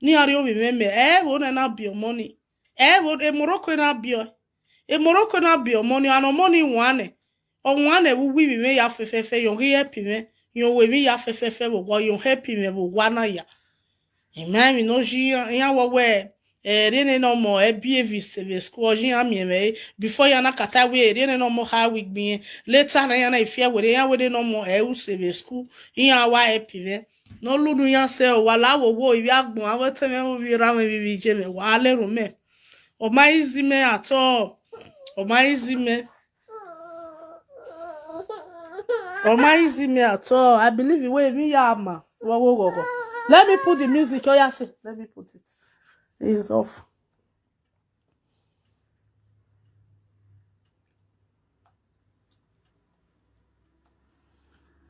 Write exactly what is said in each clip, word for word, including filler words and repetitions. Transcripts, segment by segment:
Ne iran rhie ovbi mwẹ mẹ, ẹ vbo nẹ na biẹ ọmọ ni? Ẹ vbo, e Morocco na biẹ ọe? E Morocco na biẹ ọmọ ni, ọmọ ni wan nẹ. Ọ wan nẹ vbe uwu ivbi mwẹ ya fẹfẹfẹ, yọ ghi help mwẹ, yọ wẹ emwi ya fẹfẹfẹ vbe owa, yọ help mwẹ vbe owa na ya. I ma emwi ne ọ yi iran, iran wẹ wẹ, ẹ, erriọ nene ọmọ ẹ biẹ evbi sẹ vbe school, ọ yi iran miẹn mwẹ re, before iran na ka ta wẹ erriọ nene ọmọ kha ru igbiẹn, later na iran na fiẹ werriẹ, iran wẹ nene ọmọ ẹ ru sẹ vbe school, iran wa help mwẹ. Ne ọ lulu iran sẹ, ọ wa la vbe owo ivbi agbọn, avbe ọtẹn mwẹ vbe ovbi erha mwẹ vbe ivbi iye mwẹ, wa la erhunmwu mẹ. Ọ ma easy mẹ at all. Ọ ma easy mẹ. Ọ ma easy mẹ at all. I believe wẹ emwi ya ma vbe ọghọghọ. Let me put the music. Oh, yeah, see. Let me put it. It's off.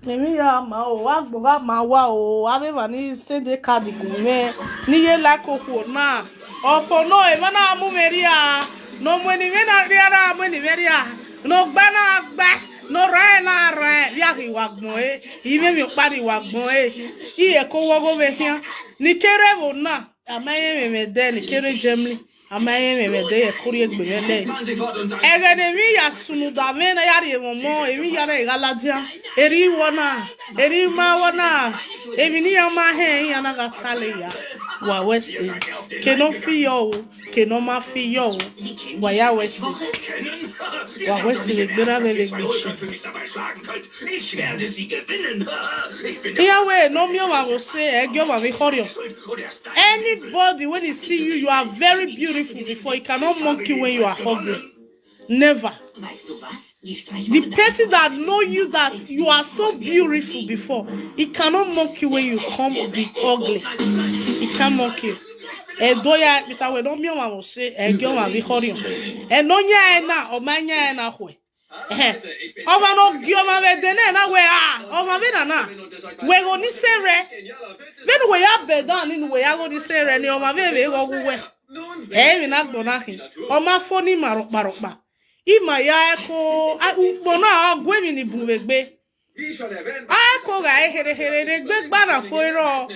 Emwi ya ma o, wa gbe gha ma wa o, avbe emwa ni send card gu mwẹ, ne I ye like okhuo na. Ọkpọnọ emwa na mu mwẹ rria, ne ọ mu eni mwẹ na rria, na mu eni mwẹ rria, ne ọ gba na gba, ne ọ rraẹn na rraẹn, vbe a ghi wa gbọn ẹre, I mwẹ emwi ọkpa ni wa gbọn ẹre, I ye ẹko wọ ọghọ mwẹ khian, ne I ke rre ẹvbo na, a ma rẹn mwẹ ẹmwẹ ẹdẹ, ne I ke rre Germany. A ma rẹn mwẹ ẹmwẹ ẹdẹ, I ye ẹko rhie egbe mwẹ nẹ. Ẹghẹ ne emwi ya sunu da mwẹ ne a ya rhie mwẹ ọmọ, emwi ya rre gha ladian. Erriọ iwọ na, erriọ ima wọ na, emwi ne iran ma hẹn, iran na gha tale ya. Wa wẹ ẹse, ke ne ọ fi yọ o, ke ne ọ ma fi yọ o, wa ya wẹ ẹse. Wa wẹ ẹse vbe egbe na vbe vbe egbe ishi. Iran wẹ ne ọ miẹn ọmwa vbe ose, ẹ gie ọmwa vbe khọrhiọn. Anybody, when he see you, you are very beautiful before, he cannot mock you when you are ugly. Never. The person that know you that you are so beautiful before, he cannot mock you when you come be ugly. He can't mock you. Ẹdo ya kpita wẹ ne ọ miẹn ọmwa vbe ose, ẹ gie ọmwa vbe khọrhiọn. Ẹ ne ọ yan ẹre na, ọ ma yan ẹre na khuẹ. Ẹhẹn. Ọmwa ne ọ gie ọmwa vbe ẹdẹ nẹ na wẹ, a, ọmwa vbe na na, wẹ ghe ni sẹ rẹ. Vbene uwẹ ya bẹdan ni, ne uwẹ ya ghe ni sẹ rẹ ni, ọmwa vbe vbe ghọ ghe uwẹ. Ẹ i mwẹ ne agbọn na khin. Ọ ma fo ni ima rọkpa rọkpa. Ima ya ẹko, a, ukpọn na ọ gu emwi ni bun vbe egbe. A ẹko gha re kherhe kherhe, ne egbe gba na fo rrọọ.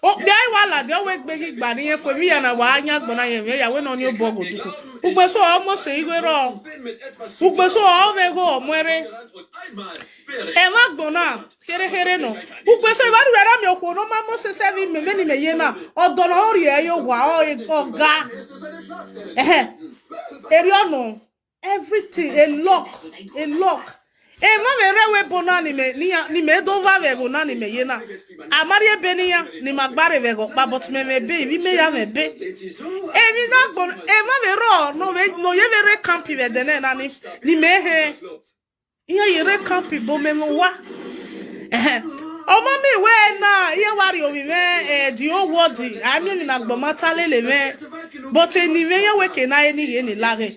Okpia i wa ladian, ọ wẹ egbe ghi gba ne irẹn fo, emwi ya na wa yan agbọn na yẹn mwẹ ya wẹ ne ọ ni obọ ghe odukhunmwu. Ugbeso ọ mose igho rrọọ. Ugbeso ọ vbe gho ọ muẹn rre. Ẹmwẹ agbọn na, kherhe kherhe nọ. Ugbeso evba rhie ra miẹn okhuo ne ọ ma mose sẹ vbe imẹ, vbene imẹ ye na, ọdọ ne ọ rhie ẹre ye owa, ọ, ọ ga. Ẹhẹn. Erriọ nọ. Everything, a lock, a lock. Emwa vbe rre ẹvbo ebo na ni mẹ, ni ya, ni mẹ do vba vbe ẹvbo na ni mẹ ye na. A ma rhie ebe ne iran, ni ma gba rre vbe ẹghẹ ọkpa, but mẹ mwẹ ebe, ivbi mẹ ya mwẹ ebe. Emwi na gbọn, emwa vbe rrọọ, ne ọ vbe, ne ọ ye vbe rre camp vbe ẹdẹ nẹ na ni, ni mẹ hẹn. Iran ye rre camp bo mẹ mwẹ owa. Ẹhẹn. Ọ ma miẹn wẹ na, iran wa rhie ovbi mwẹ, eh, the whole world, a miẹn emwi ne agbọn ma ta lele mwẹ. But eni mwẹ iran wẹ ke na re ni ghe ni laghe.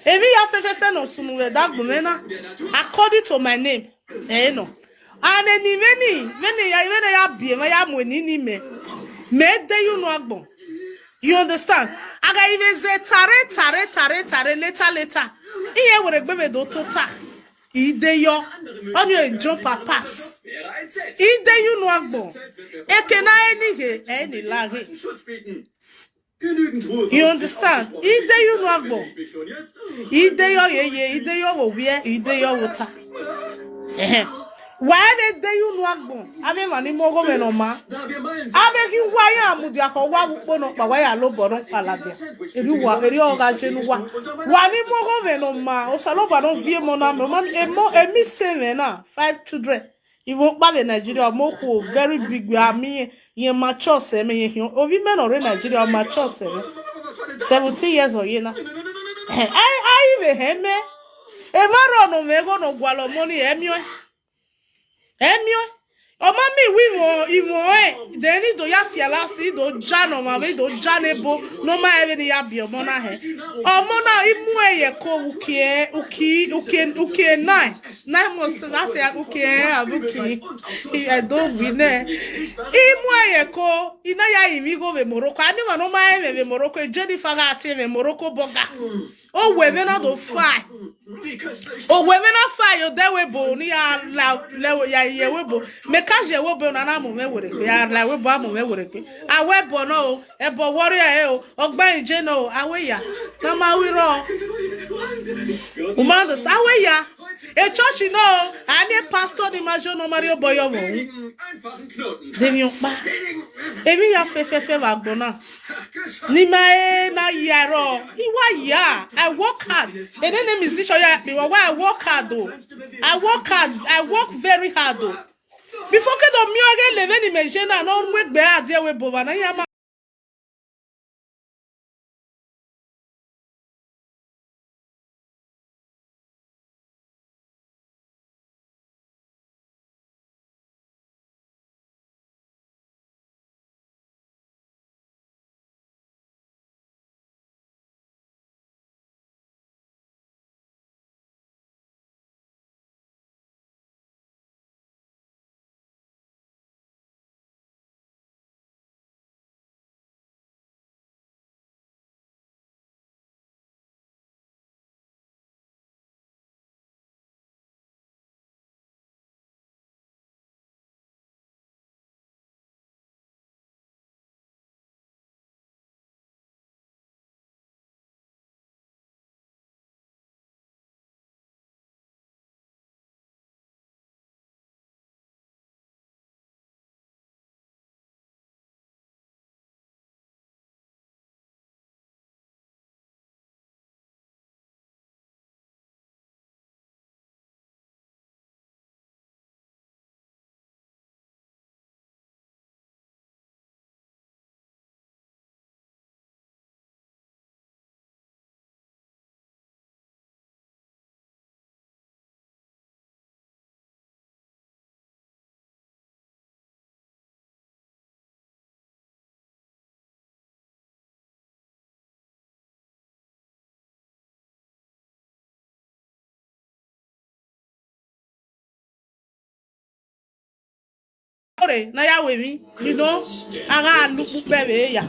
Emwi ya fẹfẹfẹ ne ọ sunu vbe ẹdẹ agbọn mwẹ na, according to my name, ẹ i nọ. And eni mwẹ ni, vbene ya, vbene ya biẹ mwẹ ya mu eni ni mẹ, mẹ de ye unu agbọn. You understand? A gha i vbe zẹ tare, tare, tare, tare, later, later. Iran werriegbe vbe do tota. I de yọ, ọnii jump pass. I de ye unu agbọn. Eke na re ni ghe, ẹ i ni laghe. You understand? I de ye unu agbọn. I de yọ yeye, I de yọ vbe owiẹ, I de yọ vbe ota. Ẹhẹn. Wa vbe de ye unu agbọn, avbe emwa ni mu oghomwẹ ne ọ maa. Avbe ghi uwa ya mudia khọ, wa vbe ukpo nọkpa, wa ya la obọ nọkpa ladian. Erriọ uwa, erriọ ọ gha ye ne uwa. Wa ni mu oghomwẹ ne ọ maa, Osanobua ne ọ viọ emọ na mẹ, emọ, emọ, emi sẹ mwẹ na, five children. Ivbi ọkpa vbe Nigeria, ọmọ okhuo very big, a miẹn, irẹn mature sẹ mwẹ, irẹn khian. Ovbi mẹ ne ọ rre Nigeria, ọ mature sẹ mwẹ. Seventeen years ọ ye na. Ẹhẹn, a, a i vbe hẹn mẹ. Emwa rrọọ ne ọ mwẹ igho ne ọ gualọ ọmọ ni, ẹ miẹn ọẹn. Ẹ miẹn ọẹn. Ọ ma miẹn iwẹ ivọn, ivọn ẹn, then I do ya fiala si, I do ja ne ọmwa vbe, I do ja ne ebo, ne ọ ma rẹn vbene I ya biẹ ọmọ na hẹ. Ọmọ na, I mu ẹn ye ẹko vbe uki, uki, uki, uki nine. Nine months, that's it, uki ẹn, a vbe uki. I do win nẹ. I mu ẹn ye ẹko, I na ya rinmwian igho vbe Morocco. A miẹn ọmwa ne ọ ma rẹn mwẹ vbe Morocco, Jennifer gha tie mwẹ Morocco burger. Owẹ mwẹ na do fa. Owẹ mwẹ na fa ye odẹ ẹvbo ebo, ne I ya la, la, ya ye ẹvbo ebo. Mẹ Ka ye wẹ obọ na na mu mwẹ werriegbe, a la wẹ obọ a mu mwẹ werriegbe. A wẹ ẹbọ nọ o, ẹbọ wọrriẹ ẹre o, ọ gba ẹre je nọ o, a wẹ ya, ne a ma ru irọ. U ma understand, a wẹ ya. Echọọchi nọ o, a miẹn pastor ni ma yo ne ọ ma rhie obọ yọ mwẹ ru. De emwi ọkpa, emwi ya fẹfẹfẹ vbe agbọn na. Ne ima re na ya rrọọ, I wa ya, I work hard. Enene musician ya kpe wa, I work hard o. I work hard, I work very hard o. Before ke do miẹn ọghe ne vbene imẹ ye na, ne ọ mu egbe a die ẹvbo ebo vba na, iran ma Ore na ya ru emwi, you know, a gha la ukpukpẹ vbe ya.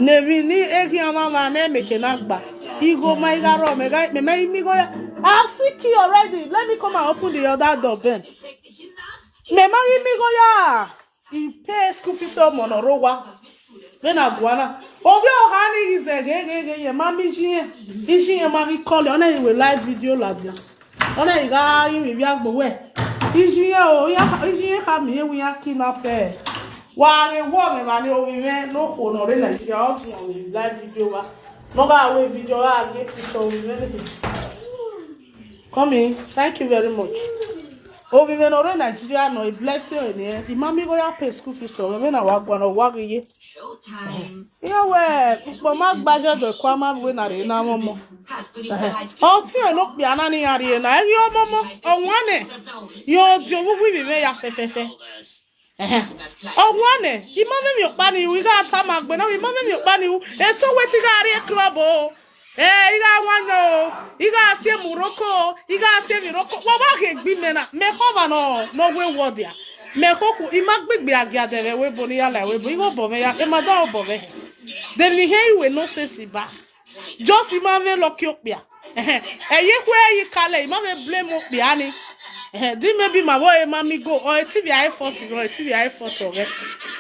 Ne emwi ne eghian mwa mwa ne mẹ ke na gba. Igho ma i gha rrọọ, mẹ gha, mẹ ma i miẹn igho ya. I sick already. Let me come and open the other door, Ben. Mẹ ma ghi miẹn igho ya. I pay school fees ọmọ ne ọ rre owa. Vbene a guan na. Ovbi oha ni ghi zẹ ghe, ghe, ghe, iye ma miẹn iye. Iye iran ma ghi call, ọ na i wẹ live video ladian. Ọ na i gha rinmwian ivbi agbọn wẹ. Iye iran o, iran, iye iran khama irẹn wẹ iran kidnap ẹre. Wa ghe wọ mwẹ evba ne ovbi mwẹ ne okhuo ne ọ rre Nigeria, ọ guan vbe live video wa. Ne ọ gha ru video, ọ gha gie picture ovbi mwẹ nẹ. Come in, thank you very much. Ovbi mwẹ ne ọ rre Nigeria nọ, a blessing ọre nẹ, I ma miẹn igho ya pay school fees ọmọ mwẹ, vbene a wa guan ne ọ wa ghi ye. Iran wẹ, ukpọn ma gba ye ọdọ, ẹko a ma vbe na rre na mwẹ ọmọ. Ẹhẹn. Ọtiọnrẹn ne okpia na ne iran rhie na, ẹ ghi ọmọmọ, ọ wan nẹ, rẹn ọ diọn vbe uwu ivbi mwẹ ya fẹfẹfẹ. Ẹhẹn. Ọ wan nẹ, I ma vbe emwi ọkpa ni ru, I gha tama gbe na, I ma vbe emwi ọkpa ni ru, eso wẹ te I gha rrie club o, ẹ, I gha wan yan o, I gha si Morocco o, I gha si emwi Morocco, wa vbe ghe egbe imẹ na, mẹ khọ ọmwa nọ, ne ọ wẹ wọ dia, mẹ khọ khu, I ma gbegbe a gia dẹ vbe ẹvbo ebo ne I ya la ẹvbo ebo, I ghe obọ mwẹ ya, ema da obọ mwẹ hẹ, de emwi hẹ I wẹ nonsense ba. Just I ma vbe lucky okpia. Ẹhẹn, ẹ ye khuẹ ye kalẹ, I ma vbe blame okpia ni. Ẹhẹn, di maybe ma vbe ọre ma miẹn igho, ọ te ivbi a effort, ọ te ivbi a effort ọghẹ.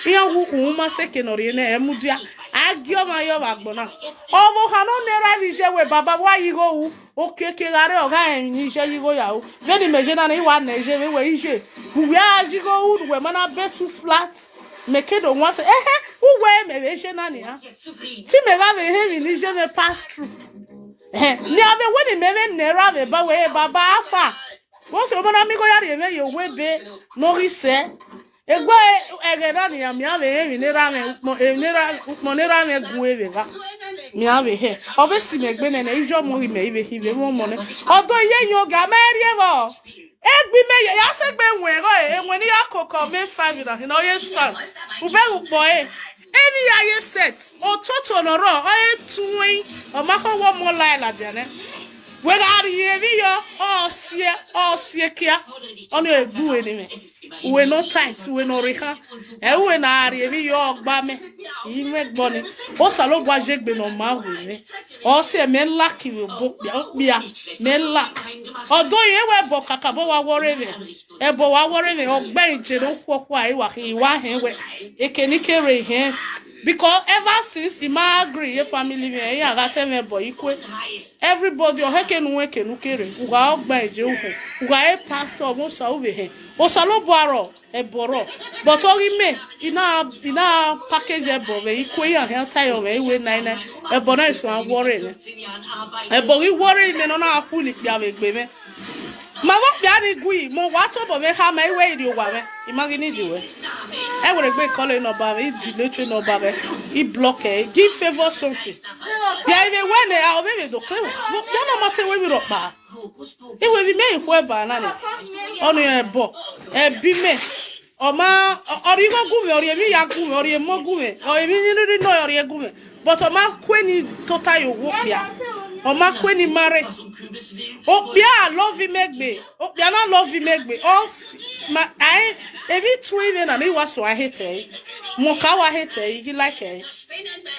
Iran wu khu ma sẹ eke ne ọ rhie nẹ, ẹ mudia. A gie ọmwa yọ vbe agbọn na. Ọvbokhan ne ọ nẹ erha vbe iye wẹ, baba, wa ye igho ru. Okiekie gha rre, ọ gha rẹn emwi ne iye ye igho ya ru. Vbene imẹ ye na nẹ, I wa nẹ iye vbe wẹ iye. Uwẹ a ye igho ru, uwẹ ma na be two flat. Mẹ ke do wan sẹ, ẹhẹn, uwẹ mẹ vbe iye na nian. Te imẹ gha vbe họn emwi ne iye mwẹ pass through. Ẹhẹn, ne a vbe wẹ ne imẹ vbe nẹ erha vbe ba wẹ, baba, afa. Vbọsẹ ọmọ na miẹn igho ya rhie mwẹ ye owa ebe ne ọ ghi sẹ. Egbe ẹghẹ na nian, mẹ a vbe họn emwi ne erha mwẹ, ukpọn, emwi ne erha, ukpọn ne erha mwẹ gu vbe evba. Mẹ a vbe hẹ. Ọ vbe si mẹ egbe nene, iye ọmọ ghi mẹ i vbe khin vbe mwẹ ọmọ nẹ. Ọdọ iye yan oga, mẹ rhie vbọ. Egbe imẹ ya, ya sẹ egbe ẹwẹn ẹghọ, ẹwẹn ne I ya koko mẹ five na, ne ọ ye stand. Uvẹ ukpọ ẹre. Emwi ya ye set, ototo ne ọ rrọọ, ọ re tuẹn, ọ ma khọ wẹ ọmọ la ladian nẹ. Wẹ gha rhie emwi yọ, ọ siẹ, ọ siẹ kia, ọ ni egbe uwẹ ne mwẹ. Uwẹ ne ọ tight, uwẹ ne ọ rre ekhan. Ẹ uwẹ ne a rhie emwi yọ ọgba mẹ, I mwẹ ẹgbọ ni. Osanobua ye egbe ne ọ ma ru mwẹ. Ọ siẹ mẹ lack vbe obọ okpia, okpia, mẹ lack. Ọdọ irẹn wẹ ẹbọ kakabọ wa wọrre mwẹ. Ẹbọ wa wọrọ mwẹ, ọ gbe ẹre je ne okhuo okhuo a i wa khin, I wa hẹn wẹ, eke ne I ke rre hẹn. Because ever since I ma agree ye family mwẹ, iran gha te mwẹ ẹbọ ikue. Everybody, ọ hẹke ne u eke ne u ke rre, u gha ọ gbe ẹre je u hẹn, u gha re pastor, ọmọ Osa u vbe hẹn. Osanobua rrọọ, ẹbọ rrọọ. But ọ ghi mẹ, I na, I na package ẹbọ vbe ikue, iran hia ta yọ mwẹ, I wẹ nae nae, ẹbọ na i suẹn wọrọ mwẹ. Ẹbọ ghi wọrọ mwẹ ne ọ na khu ikpia vbe egbe mwẹ. Ma vbe okpia ni gui, mẹ wa tobọ mwẹ khama, I wẹ I rrie owa mwẹ, I ma ghi need wẹ. Ẹ wẹ egbe call nọmba mwẹ, I delete nọmba mwẹ, I block ẹre, give favour something. Ya I vbe wẹ nẹ, a, ọ vbe vbe do kre wẹ. Vbe okpia na ma te wẹ vbe rhọkpa. I wẹ vbe imẹ i khu ẹba na nẹ. Ọnii ẹbọ, ẹbi mẹ. Ọ ma, ọ rhie igho gu mwẹ, ọ rhie emwi ya gu mwẹ, ọ rhie emọ gu mwẹ, ọ emwi ni rhirhi nọ ọ rhie gu mwẹ. But ọ ma kue ni tota ye owa okpia. Ọ ma kue ni ma rre. Okpia love imẹ egbe. Okpia na love imẹ egbe. Ọ s-, ma, ae, emwi tuẹ mwẹ na ne I wa suẹn hate ẹre. Mẹ ọka wa hate ẹre, I ghi like ẹre.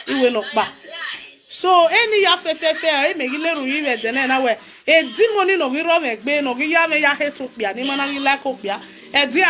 I wẹ nọkpa. So, eni ya fẹfẹfẹ, ẹre mẹ ghi lele uyi vbe ẹdẹ nẹ na wẹ, edimoni ne ọ ghi rrọọ mwẹ egbe, ne ọ ghi ya mwẹ ya hate okpia, ne I ma na ghi like okpia. Ẹdẹ